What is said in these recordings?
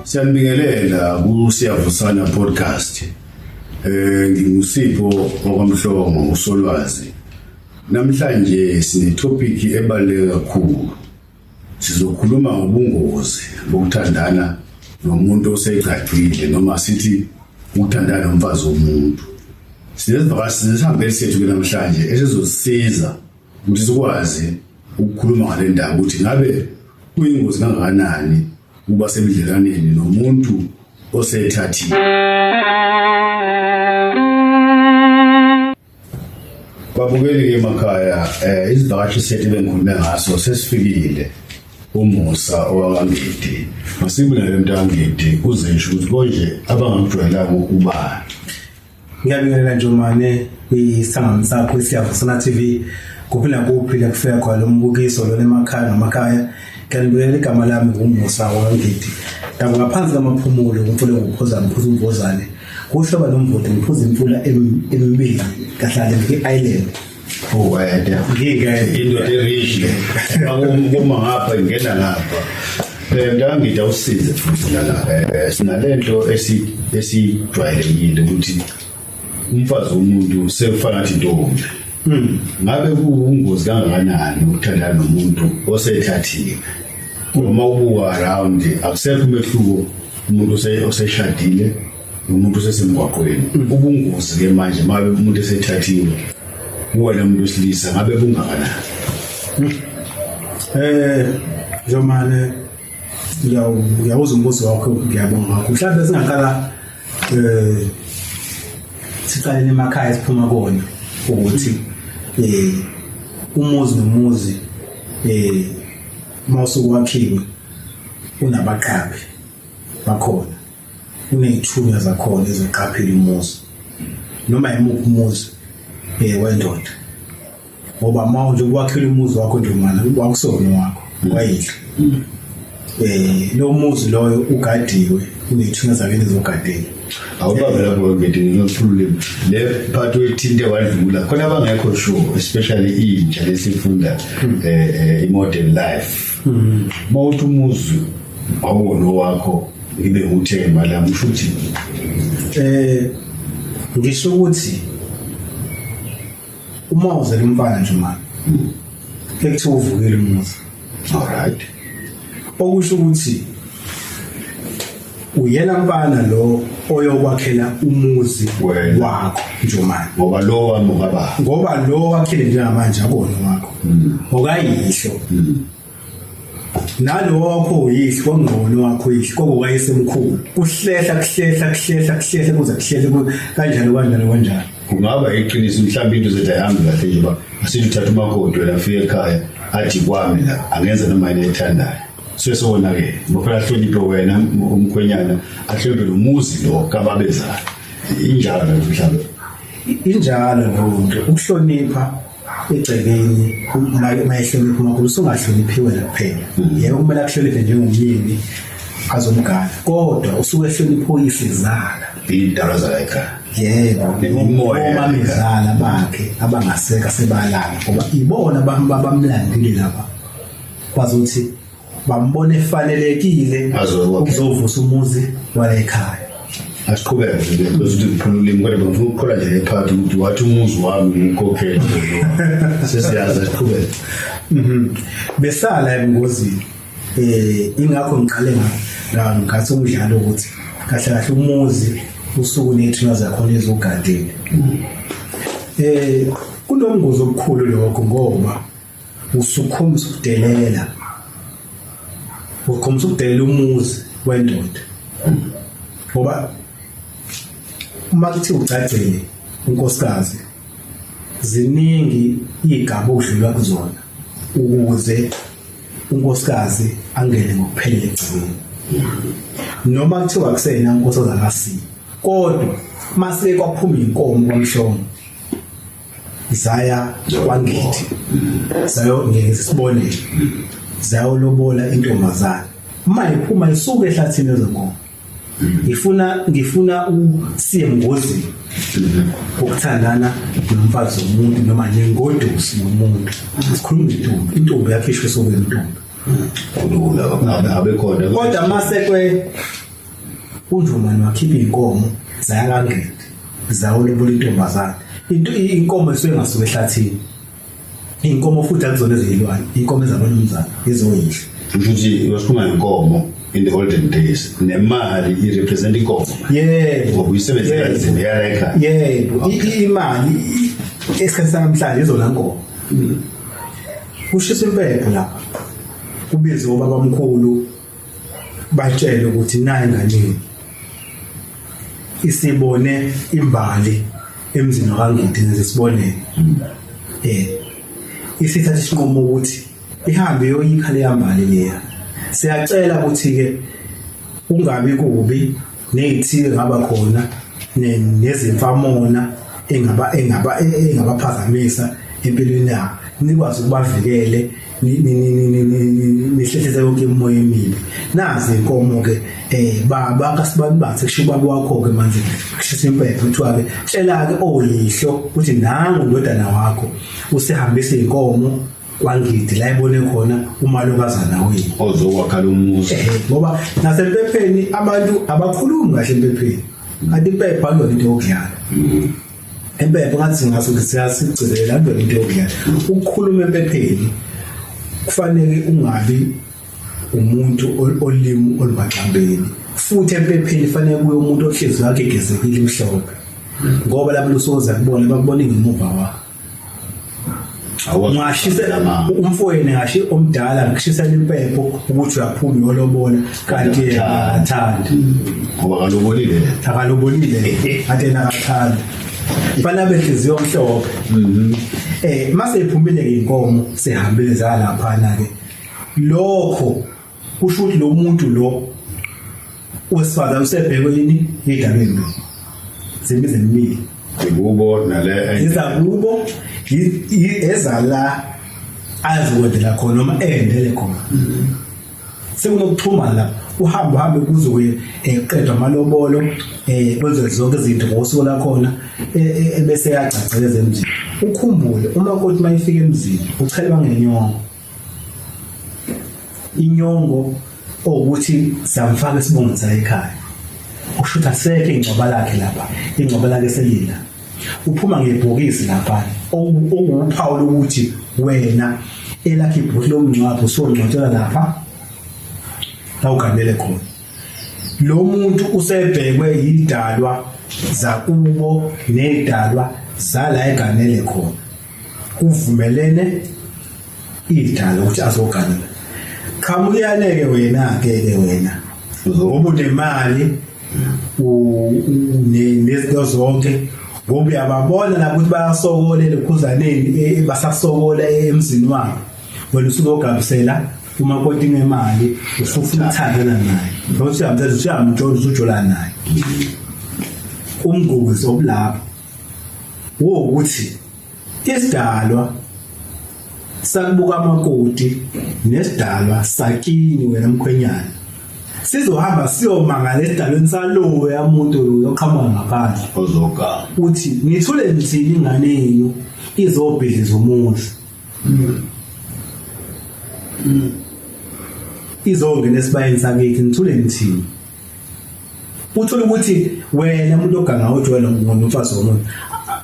Siyanibingelela ku Siyavusana podcast. NginguSipho okwamhlongo uSolwazi. Namhlanje sine topic ebaluleke kakhulu. Sizokhuluma ngobungozi bokuthandana nomuntu osegcagcile noma sithi ukuthandana nomfazi womuntu. Sinesivakashi sisihambele sethu ke namhlanje esizosisiza ukuthi sikwazi ukukhuluma ngale ndaba ukuthi ngabe kuyingozi kangakanani ukuba sebudlelwaneni nomuntu osethathiwe. Babukeli-ke emakhaya isivakashi sethu bengikhulume ngaso sesifikile uMusa owakwaNgidi. Masibulele mntakangidi uze ngisho ukuthi konje abangamjwayelanga ubani. Ngiyabingelela Njomane kwisangano sakho iSiyavusana TV kuphi nakuphi la kufika khona lo mbukiso lona emakhaya namakhaya. Ngiyanibingelela, igama lami nguMusa wakwaNgidi. Ndaba ngaphansi kamaphumulo umfula nguphuza ngiphuza umvozane. Kuhloba nomvoti ngiphuza imfula emibili kahlale ngike-island. Uwede. Ngike Indoda e-rich le. Uma ngapha ingena ngapha. Mntakangidi awusize futhi lana. Sinalento esijwayelekile ukuthi umfazi womuntu sekufana ngathi intombi. Ngabe kuwungozi kangakanani ukuthandana nomuntu osethathiwe? Uma ubuka around akusekho umehluko umuntu oseshadile nomuntu osesemgwaqweni. Ubungozi ke manje mabe umuntu esethathiwe kuwena umuntu wesilisa ngabe bungakanani? Njomane ngiyawuzwa umbuzo wakho, ngiyabonga kakhulu. Mhlawumbe singaqala siqale emakhaya esiphuma kona ukuthi umuzi nomuzi mawusukwakhiwe unabaqaphi bakhona, uney'thunywa zakhona eziqaphile umuzi noma imuphi umuzi wendoda, ngoba uma nje ukwakhela umuzi wakho nje manje wakusona wakho wayidla lo muzi loyo ugadiwe, uney'thunywa zakini ezogadela. Awubambe lapho ngithi nginokhulule le part oyithinte wadlula khona abangekho sure, especially intsha lesifunda i-modern life. Mawuthi umuzi awuwona wakho ngibe nguthenga imali yami, usho ukuthi Ngisho ukuthi uma uzele umfana nje manje ekuthiwa uvukile umuzi, okusho ukuthi uyena mfana lo oyokwakhela umuzi Wena. wakho Njomane, ngoba lo wami ungaba ngoba lo wakhile njengamanje akona wakho, ngokayihlo nalo wakho uyihlo kwangqono wakho uyihlo kokukayisemkhulu, kuhlehla kuhlehla kuhlehla kuhlehla kuze kuhlehle kanjalo kanjalo kanjalo. Kungaba iqiniso mhlawumbe into zethu ayihambi kahle nje ba asithi uthatha umakoti wena afike ekhaya athi kwami la angenza noma yini ayithandayo, sesewonakele ngoba phela ahloniphe wena umkhwenyana, ahloniphe nomuzi lo kababezala. Injalo le mhlawumbe? Injalo leyo nto, ukuhlonipha egcekeni mayehlonipha umakhulu usungahloniphi wena kuphela. Yebo, kumele akuhloniphe njengomyeni azomgana, kodwa usuke ehlonipha oyisizala, iy'dalwa zala ekhaya. Yebo. Nemimoya. Omamezala bakhe abangaseka sebalala, ngoba ibona bamlandile lapha bazothi bambona efanelekile Azokwakha. ukuzovusa umuzi wala ekhaya. Asiqhubeke nje bese ukuthi ngiphula ulimi, kodwa bengifuna ukukhola nje le part ukuthi wathi umuzi wami ngikhokhele lo, sesiyazi, asiqhubeke. Besala ebungozini. Ingakho ngiqale ngathi umdlalo ukuthi kahle kahle umuzi usuku nethuna zakhona ezogadile. Kunomngozi omkhulu lokho, ngoba usukhombisa ukudelela, ukhombisa ukudelela umuzi wendoda, ngoba uma kuthiwa ugcagcile unkosikazi ziningi igaba okudlulwa kuzona ukuze unkosikazi angene ngokuphelele egcekeni. Noma kuthiwa kusena unkosikazi akasiyo, kodwa mase kwaphuma inkomo kwaMhlongo zaya kwaNgidi, zayo ngesibonelo zayolobola intombazana, uma iphuma isuke ehlathini lezinkomo ngifuna usiye engozini ukuthandana nomfazi womuntu noma nengodusi yomuntu. Sikhuluma ngentombi, intombi yakhishwa esokweni intombi. Kulula abekhona. Kodwa mase kwe uNjomane wakhipha inkomo zaya kaNgidi zawolobola intombazane. Into inkomo isuke ngasuka ehlathini. Inkomo futhi akuzona eziyilwane, inkomo ezabanumzana ezoyihlo. Kusho ukuthi wasikhuluma ngenkomo in the olden days nemali i-represent inkomo. Yebo. Ngoba uyisebenzisa kanzima yala ekhaya. Yebo, imali esikhathini sanamhlanje izona nkomo. Kushisa impepho lapha. Kubizwe ubabamkhulu batshele ukuthi nayi ingane isibone imbali emzini wakangidi nesibonele. Isithatha isinqumo ukuthi ihambe yoyikha leya mbali leya. Siyacela ukuthi ke ungabi kubi nezithile ngaba khona nezimfamona engaba engaba engabaphazamisa empilweni yabo, nikwazi ukubavikele nihlehlise yonke imimoya emibi. Nazi inkomo ke baba kasibani bathe kusho ubaba wakho ke manje kushisa impepho kuthiwa ke tshela ke oyihlo ukuthi nangu ndodana wakho usehambisa inkomo kwaNgidi la ibone khona umalokazana wenu ozokwakha lo muzi. Ngoba nasempepheni abantu abakhulumi kahle empepheni, kanti impepho akuyona into yokudlala. Impepho ngathi ngaso siyasigcizelela akuyona into yokudlala. Ukukhuluma empepheni kufanele ungabi umuntu olimi olubaxambeni, futhi empepheni fanele kuye umuntu ohlezi wakhe egezekile imhlophe, ngoba labo lusoza kubona bakubona ngemuva kwakho. Ungashisa umfowenu ngashi omdala ngishisela impepho ukuthi uyaphuma uyolobola kanti yena akathandi, ngoba akalobolile, akalobolile kanti yena akathandi. Fana behliziyo omhlophe. Mase iphumile ke inkomo sehambile zalaphana ke, lokho kusho ukuthi lo muntu lo wesifazane usebhekwe yini idalwe embi zimbi zemibili kubo nale izakubo ezala azikwendela khona noma endele khona. Sekunokuxhumana lapha, uhambe uhambe kuze kuye qedwa amalobolo, kwenziwe zonke izinto ngosuku lakhona, ebese yagcagceleza emzini. Ukhumbule umakoti mayifika emzini uchelwa ngenyongo, inyongo ukuthi siyamfaka esibongweni ekhaya, usho ukuthi asekho ingcwaba lakhe lapha, ingcwaba lakhe selila. Uphuma ngebhokisi lapha okuwuphawu lokuthi wena elakhe ibhokisi lomngcwabo usongcwatshela lapha la uganele khona. Lo muntu usebhekwe yidalwa zakubo nedalwa zala eganele khona, kuvumelene idalwa ukuthi azoganela. Qhamuyaneke wena ke ke wena ngoba unemali nezinto zonke, ngoba uyababona lapho ukuthi bayasokola elokhuzaneni, basasokola emzini wabo, wena usuzogabisela umakoti ngemali, usufuna ukuthandana naye, ngoba uyamthatha usuyamtshona usujola naye. Umngozi obulapho wokuthi isidalwa sakubuka amakoti nesidalwa sakini wena mkhwenyana sizohamba siyomangala esidalweni salowo yamuntu lo oqhamuka ngaphandle ozoganga, uthi ngithule nithini ingane yenu izobhidliza umuzi, izongena esibayeni sakithi, nithule nithini. Uthola ukuthi wena umuntu oganga ojwayele ngomfazi womuntu,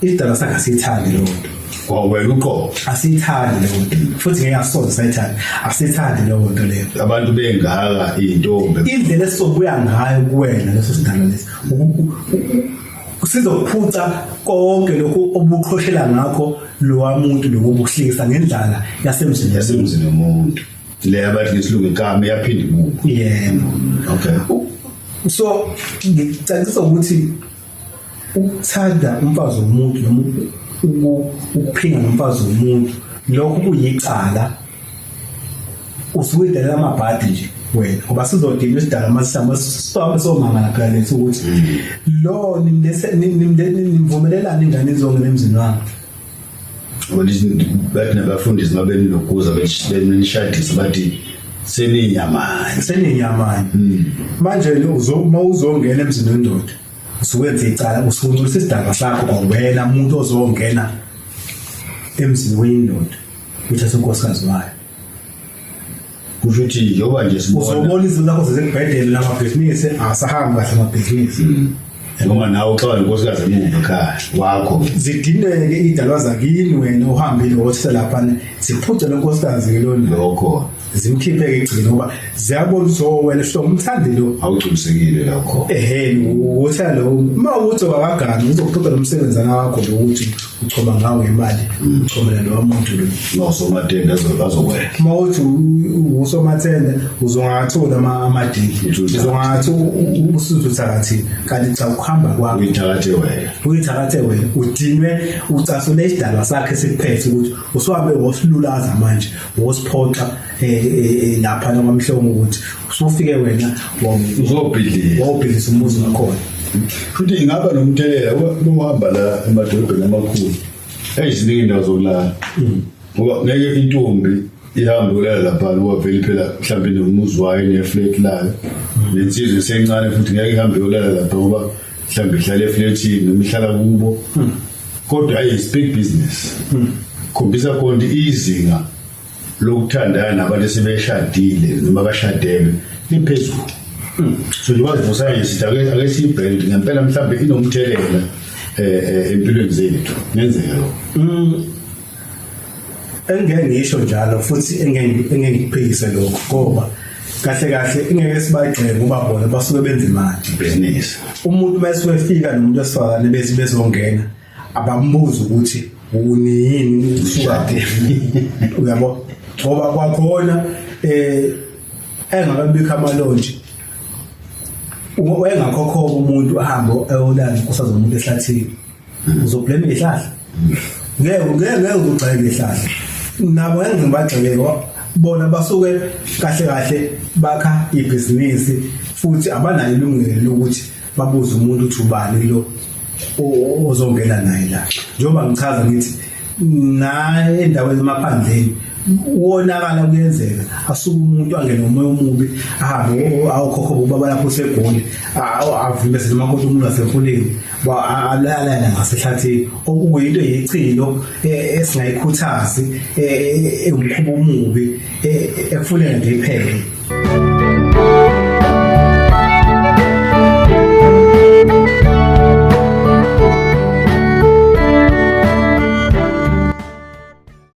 isidalwa sakhe asiyithandi leyo nto. Kwawena uqobo asiyithandi leyo nto, futhi ngeke asoze sayithanda, asiyithandi leyo nto leyo. Abantu bengaka intombi, indlela esizobuya ngayo kuwena leso sidalwa lesi sizokuphuca konke lokhu obuqhoshela ngakho lowa muntu lokubuhlisa ngendlala yasemzini yasemzini womuntu le abathi ngesilungu inkama iyaphinda ibuke. Yebo. Okay. So ngicacisa ukuthi ukuthanda umfazi womuntu noma ukuphinga nomfazi womuntu lokho kuyicala, usuke udalela amabhadi nje wena, ngoba sizodinga isidala masihamba sihambe somangala phela lethu ukuthi lo nimvumelelana ingane izongena emzini wami. Bathi nabafundisi babenilokuza benishadisa bathi seninyamanye, seninyamanye. Manje uma uzongena emzini wendoda usuwenza icala, usuncisa isidalwa sakho kwawena umuntu ozongena emzini wendoda uthathe unkosikazi wayo. Kusho ukuthi njengoba nje sibona Uzobona izinto zakho sezikubhedele namabhizinisi asahambi kahle amabhizinisi. Noma nawe uxoxa nonkosikazi emuva ekhaya wakho. Zidineke idalwa zakini wena uhambile wothatha laphana ziphuce lo nkosikazi ke lona. Lokho Zimkhiphe ke igcino ngoba ziyabona ukuthi oh wena hlobo umthandi lo. Awugculisekile lokho. Ehhe uthi lo uma uthi wakagani uzophuca lo msebenzana wakho lo ukuthi uchoma ngawo imali uchomela lo muntu lo. Nosomatende azokwehla. Uma uthi usomathende uzongathola amadili, uzongathi usuthi uthakathi kanti cha ukuhamba kwakho uyithakathe wena. Uyithakathe wena udinwe ucasule isidalwa sakhe sikuphethe ukuthi usuhambe wosilulaza manje wosiphoxa lapha kwamhlongo ukuthi usufike wena uzobhidliza wawubhidliza umuzi wakhona. Futhi ingaba nomthelela uhamba la emadolobheni amakhulu eziningi indawo zokulala ngoba ngeke intombi ihambe ulala lapha ngoba vele phela mhlawumbe nomuzi wayo neflat layo nensizwa esencane futhi ngeke ihambe yolala lapha ngoba mhlawumbe ihlala eflatini noma ihlala kubo. Kodwa ayi it's big business. Khombisa khona izinga lokuthandana nabantu esebeshadile noma abashadelwe liphezulu. So njengoba sivusa nje sithi ake siyibheke ngempela mhlawumbe inomthelela empilweni zethu ngenzeka lokho. Engeke ngisho njalo futhi engeke ngikuphikise lokho ngoba kahle kahle ingeke sibagxeke ngoba bona basuke benza imali business. Umuntu mase efika nomuntu wesifazane bese bezongena abambuza ukuthi uniyini usuka uyabo ngoba kwakhona engakabikho amalonji wayengakhokho umuntu ahambe eyolanda inkosazana umuntu ehlathini uzoblame ihlahla ngeke ngeke ngeke uzogxeka ihlahla nabo ngeke ngibagxeke bona basuke kahle kahle bakha ibhizinisi futhi abanayo ilungelo lokuthi babuze umuntu ukuthi ubani lo ozongena naye la. Njengoba ngichaza ngithi naye endaweni emaphandleni wonakala kuyenzeka asuke umuntu angene umoya omubi ahambe awukhokho bobaba lapho useGoli avimbe semakoti umuntu wasemfuleni alalana ngasehlathini okuyinto yechilo esingayikhuthazi ewumkhuba omubi ekufuneka nje iphele.